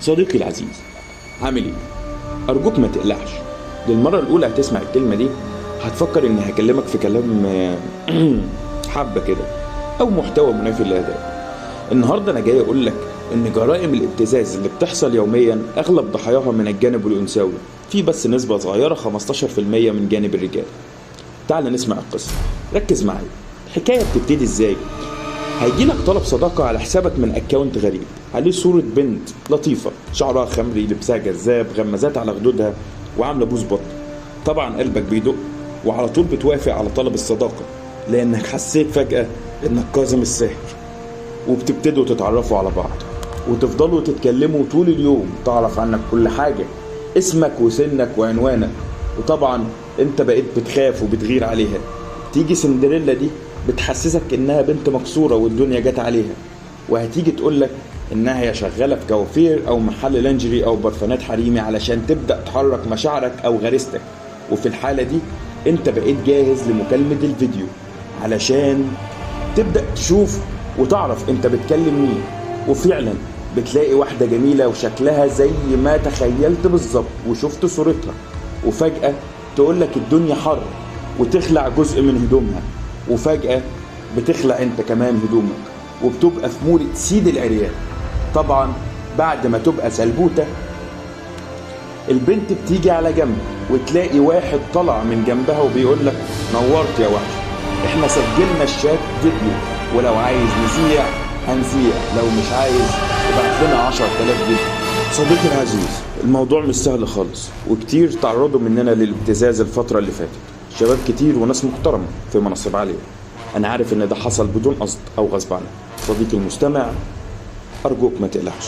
صديقي العزيز، عامل ايه؟ ارجوك ما تقلقش. للمرة الاولى هتسمع الكلمة دي هتفكر اني هكلمك في كلام حبه كده او محتوى منافي للاداب. النهارده انا جاي اقول لك ان جرائم الابتزاز اللي بتحصل يوميا اغلب ضحاياها من الجانب الانثوي، في بس نسبه صغيرة 15% من جانب الرجال. تعال نسمع القصة، ركز معايا. الحكاية بتبتدي ازاي؟ هيجيلك طلب صداقة على حسابك من account غريب عليه صورة بنت لطيفة، شعرها خمري، لبسها جذاب، غمازات على خدودها، وعاملة بوز بط. طبعا قلبك بيدق وعلى طول بتوافق على طلب الصداقة لأنك حسيت فجأة إنك كاظم الساهر. وبتبتدوا تتعرفوا على بعض وتفضلوا تتكلموا طول اليوم، تعرف عنك كل حاجة، اسمك وسنك وعنوانك. وطبعا انت بقيت بتخاف وبتغير عليها. تيجي سندريلا دي بتحسسك انها بنت مكسورة والدنيا جت عليها، وهتيجي تقولك انها يا شغالة في كوافير او محل لانجري او برفانات حريمي علشان تبدأ تحرك مشاعرك او غريزتك. وفي الحالة دي انت بقيت جاهز لمكالمة الفيديو علشان تبدأ تشوف وتعرف انت بتكلم مين. وفعلا بتلاقي واحدة جميلة وشكلها زي ما تخيلت بالظبط وشفت صورتها، وفجأة تقولك الدنيا حر وتخلع جزء من هدومها، وفجأة بتخلع انت كمان هدومك وبتبقى في مولد سيد العريان. طبعا بعد ما تبقى سلبوتة البنت بتيجي على جنب وتلاقي واحد طلع من جنبها وبيقولك نورت يا وحش، احنا سجلنا الشات فيديو، ولو عايز نذيع هنذيع، لو مش عايز ابعت لنا 10,000 فيديو. صديقي العزيز، الموضوع مش سهل خالص، وكتير تعرضوا مننا للابتزاز الفترة اللي فاتت، شباب كتير وناس محترمة في مناصب عالية. أنا عارف إن ده حصل بدون قصد أو غصب عنك. صديقي المستمع، أرجوك ما تقلقش.